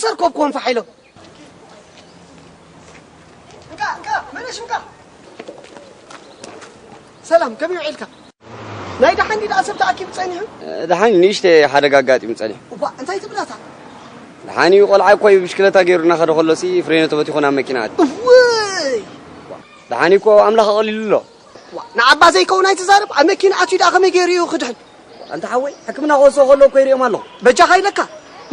ሰርኮብ ኮንፋ ሓይሎም። እንካ፣ እንካ፣ መለሽ እንካ። ሰላም፣ ከመይ ውዒልካ? ናይ ደሓን ድዩ ደኣ ሰብ ተኣኪቡ ጸኒሑ? ደሓን እዩ፣ ንእሽተይ ሓደጋ ኣጋጢሙ ጸኒሑ። እባ፣ እንታይ ትብላታ? ደሓን እዩ፣ ቆልዓ እኮ እዩ ብሽክለታ ገይሩ እናኸደ ከሎሲ ፍሬኑ ተበቲኹ ናብ መኪና ኣትዩ። እውይ! ደሓን እዩ እኮ፣ ኣምላኽ ኣቐሊሉ ኣሎ። ዋ፣ ንዓባ ዘይከውን ኣይትዛረብ። ኣብ መኪና ኣትዩ ደኣ ከመይ ገይሩ እዩ ክድሕን? ኣንታ ሓወይ፣ ሕክምና ክወስዶ ከሎ እኮ ይሪኦም ኣለኹ። በጃኻ ኢለካ፣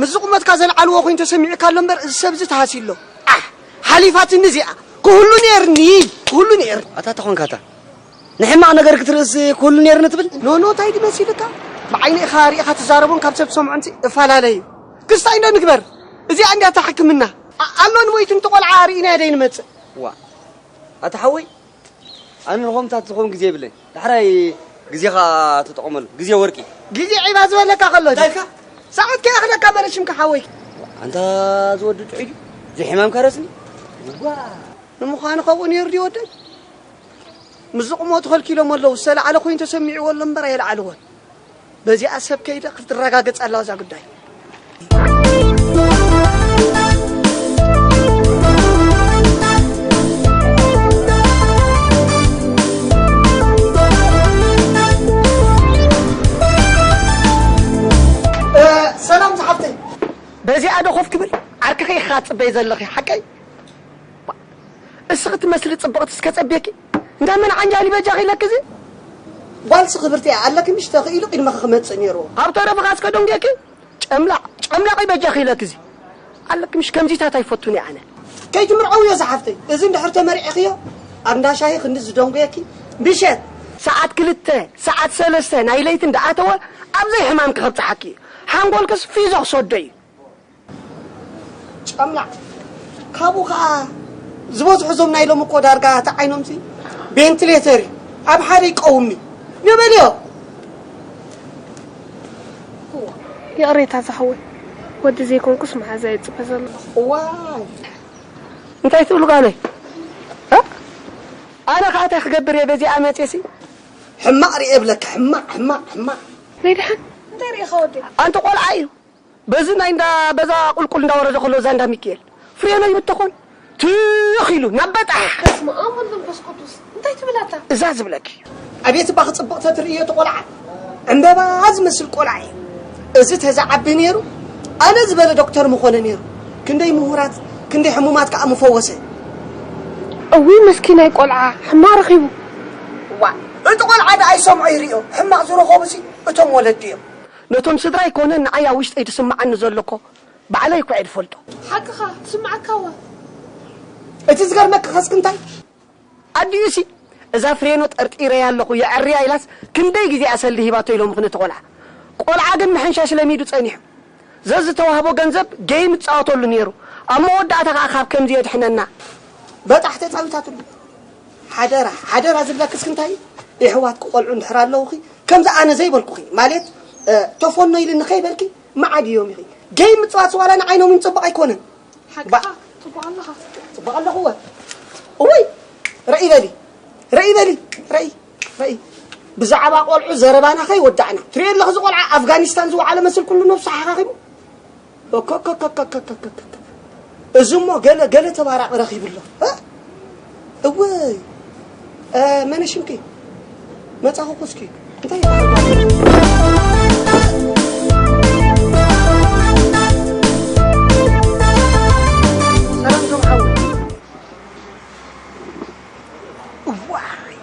ምስዚ ቁመትካ ዘልዓልዎ ኮይኑ ተሰሚዑካ ኣሎ እምበር፣ እዚ ሰብዚ ተሃስዩ ኣሎ። ኣሕ፣ ሓሊፋትኒ እዚኣ። ክህሉ ነይርኒ፣ ክህሉ ነይርኒ። ኣታ ተኾንካ ኣታ፣ ንሕማቕ ነገር ክትርእስ ክህሉ ነይርኒ ትብል? ኖኖ፣ እንታይ ድመሲልካ? ብዓይኒ ኢኻ ሪኢኻ ትዛረቦን ካብ ሰብ ትሰምዖንሲ እፈላለ እዩ። ክስታይ እንዶ ንግበር። እዚኣ እንድያ እታ ሕክምና። ኣ-፣ ኣሎን ሞይቱን እቲ ቆልዓ ርኢናዮ ደይንመጽእ። ዋ፣ ኣታ ሓወይ፣ ኣነ ንኸምታት ዝኸውን ግዜ የብለይ። ዳሕራይ ግዜኻ ተጠቐመሉ። ግዜ ወርቂ። ግዜ ዒባ ዝበለካ ከሎ እንታይ ኢልካ? ሰዓት ከይኣኽለካ በለ ሽምካ ሓወይ። ኣንታ ዝወዲ ጥዑይ ድዩ? እዚ ሕማም ከረስኒ? ዋ፣ ንምዃኑ ከምኡ ነይሩ ድዩ ወደይ? ምስ ዝቕሞ ተኸልኪሎም ኣለዉ። ዝተላዕለ ኮይኑ ተሰሚዕዎ ኣሎ እምበር ኣየልዓልዎን። በዚኣ ሰብ ከይደ ክትረጋገጽ ኣለዋ እዛ ጉዳይ። እ፣ ሰላም ዝሓፍተይ። በዚኣ ዶ ኮፍ ክብል? ዓርክኺ ኢኻ ትጽበይ ዘለኺ፣ ሓቀይ? እስኺ ትመስሊ ጽብቕቲ እስከ ጸብየኪ። እንዳ መን ዓንጃል ይበጃኺ ኢለኪ እዚ? ጓልሲ ክብርቲ እያ ኣለኪ ምሽ ተኽኢሉ ቅድመኺ ክመጽእ ነይርዎ። ካብ ተረፍኻ እስከ ደንጉየኪ። ጨምላቕ፣ ጨምላቕ ይበጃኺ ኢለኪ እዚ። ኣለኪ ምሽ ከምዚታት ኣይፈቱን እየ ኣነ። ከይትምርዐውዮ ዝሓፍተይ። እዚ እንድሕር ተመሪዕኽዮ ኣብ እንዳ ሻሂ ክንዲ ዝደንጉየኪ ምሸት ሰዓት ክልተ፣ ሰዓት ሰለስተ ናይ ለይቲ እንዳኣተወ ኣብ ዘይሕማምኪ ከብጽሓኪ እዩ። ሓንጎልክስ ፊዞ ክሰዶ እዩ። ጨምላዕ። ካብኡ ኸዓ ዝበዝሑ እዞም ናይ ሎሚ እኮ ዳርጋ እቲ ዓይኖምሲ ቬንትሌተር እዩ። ኣብ ሓደ ይቀውምኒ። ንበልዮ። ይቕሬታ ዝሓወይ፣ ወዲ ዘይኮንኩስ መሓዛ እየ ዝጽበ ዘለኹ። እዋይ። እንታይ ትብሉ ጓለይ? እ? ኣነ ኸዓ እንታይ ክገብር እየ በዚኣ መፅየሲ? ሕማቕ ርኤ እብለካ፣ ሕማቕ፣ ሕማቕ፣ ሕማቕ። ናይ ደሓን እንታይ ርኢኻ ወደይ? ኣንቲ ቆልዓ እዩ። በዚ ናይ እንዳ በዛ ቁልቁል እንዳወረደ ከሎ እዛ እንዳ ሚካኤል ፍሬኖ ይብተኾን ትኽ ኢሉ ናብ በጣሕ። በስመ ኣብ ወወልድ ወመንፈስ ቅዱስ። እንታይ ትብል ኣታ? እዛ ዝብለኪ። ኣቤት እባ ክጽብቕ ተትርእዮ እቲ ቆልዓ። ዕምበባ ዝመስል ቆልዓ እዩ። እዚ ተዝዓቢ ነይሩ፣ ኣነ ዝበለ ዶክተር ምኾነ ነይሩ። ክንደይ ምሁራት፣ ክንደይ ሕሙማት ከኣ ምፈወሰ። እውይ መስኪናይ ቆልዓ፣ ሕማቕ ረኺቡ። ዋ፣ እቲ ቆልዓ ደኣ ይሰምዖ ይርእዮ። ሕማቕ ዝረኸቡሲ እቶም ወለዲ እዮም። ነቶም ስድራይ ኮነ ንዓይ ኣብ ውሽጠይ ዝስምዓኒ ዘሎ እኮ ባዕለይ እኮ እየ ዝፈልጦ። ሓቅኻ፣ ትስምዓካ እዋ። እቲ ዝገርመኪ ከስኪ እንታይ? ኣዲኡሲ እዛ ፍሬኖ ጠርጢረያ ኣለኹ የዐርያ ኢላስ ክንደይ ግዜ እያ ሰልዲ ሂባቶ ኢሎምኺ ነቲ ቆልዓ። ቆልዓ ግን ምሕንሻሽ ለሚዱ ጸኒሑ። ዘዝተዋህቦ ገንዘብ ጌም ይጻወተሉ ነይሩ። ኣብ መወዳእታ ከኣ ካብ ከምዚ የድሕነና። በጣሕ ተጻዊታትሉ። ሓደራ፣ ሓደራ ዝብለኪ እስኪ እንታይ? የሕዋትኪ ቆልዑ እንድሕር ኣለዉኺ፣ ከምዚ ኣነ ዘይበልኩኺ፣ ማለት፣ እ፣ ተፎኖ ኢልኒ ከይበልኪ፣ መዓድ እዮም ኢኺ። ጌም ምጽዋት ዋላ ንዓይኖም እውን ጽቡቕ ኣይኮነን። ሓቅኻ፣ ባ-፣ ጽቡቕ ኣለኻ። ጽቡቕ ኣለኹ እወ። እውይ፣ ርኣይ በሊ፣ ርኣይ በሊ፣ ርኣይ፣ ርኣይ። ብዛዕባ ቆልዑ ዘረባና ከይወዳዕና። ትርእዮ ኣለኺ እዚ ቆልዓ ኣፍጋኒስታን ዝወዓለ መስል ኩሉ ነብሱ ሓኻኺሙ። ኦኮኮኮኮኮኮኮኮ። እዚ እሞ ገለ፣ ገለ ተባራቒ ረኺቡ ኣሎ። እ? እወይ። እ፣ መነ ሽምኪ? መጻኹ እኮ እስኪ። እንታይ ይበሃል? ሰላም ቶም ሓው። እዋይ።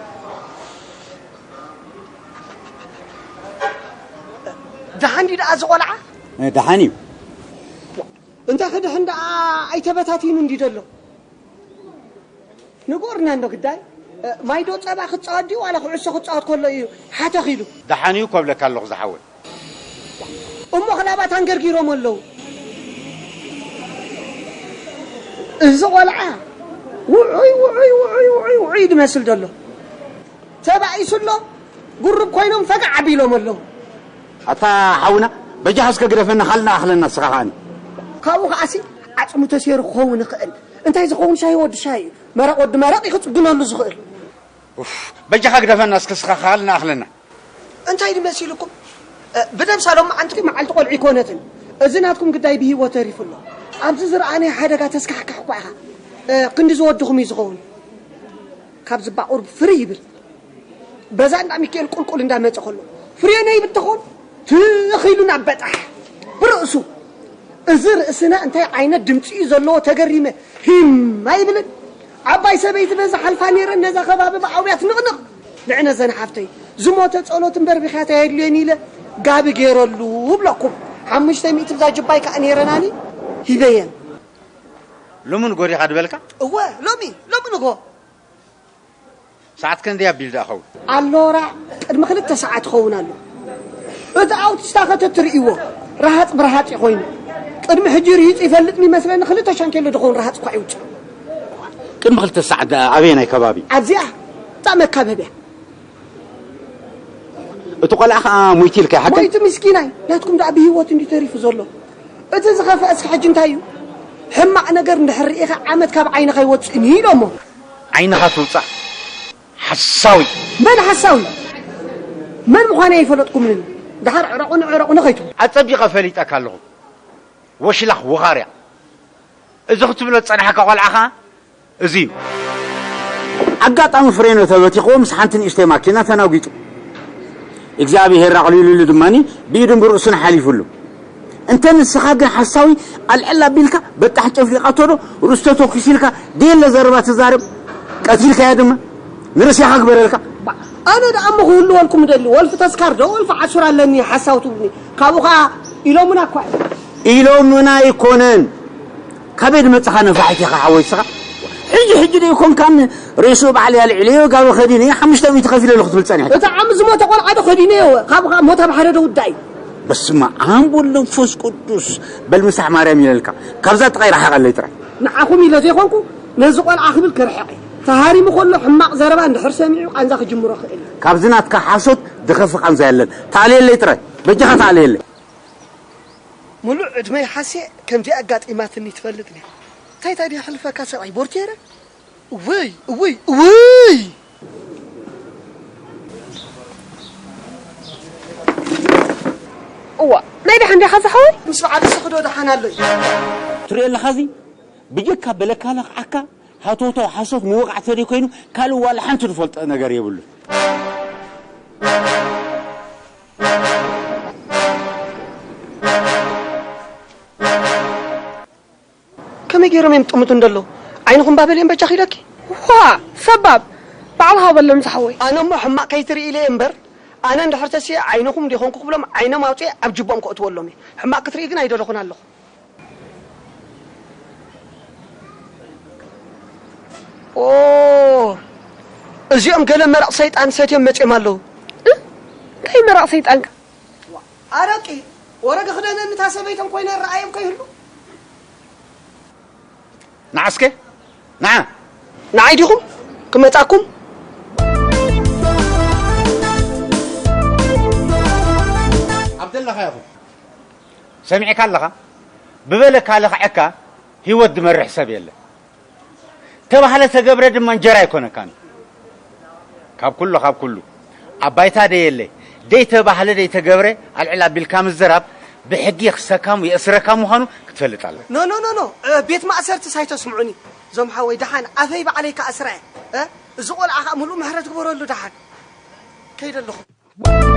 ደሓን ድዩ ደኣ እዚ ቆልዓ? እ፣ ደሓን እዩ። እንታይ ክድሕን ደኣ ኣይተበታቲኑ እንዲ ዘሎ? ንገሩና እንዶ ግዳይ። እ፣ ማይዶ ጸባ ክጻወት ድዩ ዋላ ኩዕሶ ክጻወት ከሎ እዩ ሓተኽ ኢሉ? ደሓን እዩ እኮ እብለካ ኣለኹ ዝሓወይ። እሞ ክላባት ኣንገርጊሮም ኣለዉ። እዚ ቆልዓ ውዑይ፣ ውዑይ፣ ውዑይ፣ ውዑይ፣ ውዑይ ድመስል ዘሎ። ተባኢሱ ኣሎ፣ ጉሩብ ኮይኖም ፈጋዕ ኣቢሎም ኣለዉ። ኣታ ሓውና፣ በጃኻ እስከ ግደፈና፣ ካልእ ንኣኽለና እስኻ ከኣኒ። ካብኡ ከኣሲ ዓጽሙ ተሰይሩ ክኸውን ይኽእል። እንታይ ዝኸውን ሻሂ ወዲ ሻሂ እዩ። መረቕ ወዲ መረቕ እዩ ክጽግነሉ ዝኽእል። ኡፍ፣ በጃኻ ግደፈና እስከ እስኻ ካልእ ንኣኽለና። እንታይ ድመሲልኩም? እ፣ ብነብሳ ሎማዓንቲ መዓልቲ ቆልዑ ኣይኮነትን። እዚ ናትኩም ግዳይ ብህይወት ተሪፉ ኣሎ። ኣብዚ ዝረኣናዮ ሓደጋ ተስካሕካሕ እኳ ኢኻ። እ፣ ክንዲ ዝወድኹም እዩ ዝኸውን። ካብ ዝባቑር ፍርይ ይብል። በዛ እንዳ ሚካኤል ቁልቁል እንዳመጸ ከሎ ፍሬነይ ብትኾን ትኽ ኢሉ ናብ በጣሕ ብርእሱ። እዚ ርእስና እንታይ ዓይነት ድምጺ እዩ ዘለዎ ተገሪመ ሂም ኣይብልን። ዓባይ ሰበይቲ በዛ ሓልፋ ነይረን ነዛ ከባቢ ብኣውያት ንቕንቕ። ንዕነ ዘን ሓፍተይ ዝሞተ ጸሎት እምበር ብኽያት ኣየድልዮን ኢለ ጋቢ ገይረሉ እብለኩም። ሓሙሽተ ሚእቲ ብዛ ጅባይ ከኣ ነይረናኒ ሂበየን። ሎሚ ንጎ ዲኻ ድበልካ? እወ፣ ሎሚ፣ ሎሚ ንጎ። ሰዓት ክንደይ ኣቢሉ ደኣ ኸውን? ኣሎራ ቅድሚ ክልተ ሰዓት ይኸውን ኣሎ። እቲ ኣውቲስታ ከተትርእይዎ፣ ረሃጽ ብረሃጽ እዩ ኮይኑ። ቅድሚ ሕጂ ርሂጹ ይፈልጥ ይመስለኒ፣ ክልተ ሻንኬሎ ድኸውን ረሃጽ እኳ ይውጽእ። ቅድሚ ክልተ ሰዓት ደኣ ኣበየናይ ከባቢ? ኣብዚኣ፣ እታ መካበብያ። እቲ ቆልዓ ኸኣ ሞይቱ ኢልካ ሓቂ? ሞይቱ ምስኪናይ፣ ናትኩም ደኣ ብህይወት እንዲ ተሪፉ ዘሎ። እቲ ዝኸፍአ እስኪ ሕጂ እንታይ እዩ? ሕማቕ ነገር እንድሕር ርኢኻ ዓመት ካብ ዓይንኻ ኣይወጽእን እዩ ኢሎሞ። ዓይንኻ ትውጻእ። ሓሳዊ። መን ሓሳዊ? መን ምዃነይ ኣይፈለጥኩምን። ደሓር ዕረቑኒ፣ ዕረቑኒ ከይትብሉ። ኣጸቢቐ ፈሊጠካ ኣለኹ። ወሽላኽ ወኻርያ። እዚ ክትብሎ ዝጸናሕካ ቆልዓ ኸኣ እዚ እዩ። ኣጋጣሚ ፍሬኖ ተበቲኽዎ ምስ ሓንቲ ንእሽተይ ማኪና ተናጒጡ። እግዚኣብሔር ኣቕሊሉሉ ድማኒ ብኢዱን ብርእሱን ሓሊፉሉ። እንተ ንስኻ ግን ሓሳዊ ኣልዕል ኣቢልካ በጣሕ ጨፍሊቓቶ ዶ ርእሱ ተተኲሱ ኢልካ ደየለ ዘረባ ትዛረብ? ቀቲልካያ ድማ ንርእስኻ ግበረልካ። ኣነ ደኣ እሞ ክህልወልኩም እደሊ። ወልፊ ተስካር ዶ ወልፊ ዓሱር ኣለኒ ሓሳዊ ትብሉኒ። ካብኡ ኸኣ ኢሎምና እኳ እዩ። ኢሎምና ኣይኮነን። ካበይ ድመጽኻ ነፋሒት ኢኻ ሓወይ ንስኻ? ሕጂ ሕጂ ዶ ይኮንካን ሬስኡ ባዕለይ ኣልዒለዮ ጋቢ ከዲነዮ ሓሙሽተ ሚእቲ ከፊለሉ ክትብል ጸኒሕካ? እቲ ዓሚ ዝሞተ ቆልዓ ዶ ከዲነዮ? ካብ ሞት ኣብ ሓደ ዶ ውዳእ እዩ? በስመ ኣብ ወወልድ ወመንፈስ ቅዱስ። በል ምሳሕ ማርያም ኢለልካ። ካብዛ ጥቓይ ረሓቐለይ ጥራይ። ንዓኹም ኢለ ዘይኮንኩ ነዚ ቆልዓ ክብል ክርሕቕ እየ። ተሃሪሙ ከሎ ሕማቕ ዘረባ እንድሕር ሰሚዑ ቃንዛ ክጅምሮ ክእል እዩ። ካብዚ ናትካ ሓሶት ድኸፊ ቃንዛ የለን። ተኣልየለይ ጥራይ። በጃኻ ተኣልየለይ። ሙሉእ ዕድመይ ሓስየ ከምዚኣ ኣጋጢማትኒ ትፈልጥ ድያ? እንታይ ታዲያ ክልፈካ ሰብኣይ ቦርቴረ? እውይ፣ እውይ፣ እውይ! እዋ፣ ናይ ደሓን ዲኻ ዝሓወይ? ምስ በዓል ንስኺ ዶ ደሓን ኣሎ እዩ? ትሪኦ ኣለኻ እዚ? ብጀካ በለካ ለኽዓካ ሃተውተው ሓሶት ምውቃዕ ተደይ ኮይኑ ካልእ ዋላ ሓንቲ ዝፈልጦ ነገር የብሉን። ከመይ ገይሮም እዮም ጥምቱ እንደለዉ? ዓይንኹም ባበል እዮም በጃ ኺደኪ። ዋ፣ ሰባብ ባዕልኻ በሎም ዝሓወይ። ኣነ እሞ ሕማቕ ከይትርኢ ኢለ እየ እምበር፣ ኣነ እንድሕር ተስየ ዓይንኹም ዲኾንኩ ክብሎም ዓይኖም ኣውፅኤ ኣብ ጅቦም ከእትወሎም እየ። ሕማቕ ክትርኢ ግን ኣይደለኹን ኣለኹ። ኦ፣ እዚኦም ገለ መረቕ ሰይጣን ሰትዮም መፅዮም ኣለዉ። እ? እንታይ መረቕ ሰይጣንካ? ኣረቂ፣ ወረ ክኽደነኒ እታ ሰበይቶም ኮይነ ረኣዮም ከይህሉ። ንዓ እስከ፣ ንዓ። ንዓይ ዲኹም ክመጻኩም? ኣብ ዘለኻዮ ኹን። ሰሚዕካ ኣለኻ? ብበለካ ለኽዐካ ህይወት ዝመርሕ ሰብ የለ። ተባህለ ተገብረ ድማ እንጀራ ኣይኮነካን። ካብ ኩሉ፣ ካብ ኩሉ ኣብ ባይታ ደየለ፣ ደይተባህለ ደይተገብረ ኣልዕል ኣቢልካ ምዝራብ ብሕጊ የኽሰካ የእስረካ ምዃኑ ክትፈልጥ ኣለካ። ኖ፣ ኖ፣ ኖ፣ ኖ፣ እ፣ ቤት ማእሰርትስ ኣይተስምዑኒ። እዞም ሓወይ ደሓን ኣፈይ ባዕለይ ከኣስራ እየ። እ፣ እዚ ቆልዓ ኸኣ ምሉእ ምሕረት ግበረሉ ደሓን። ከይደ ኣለኹ።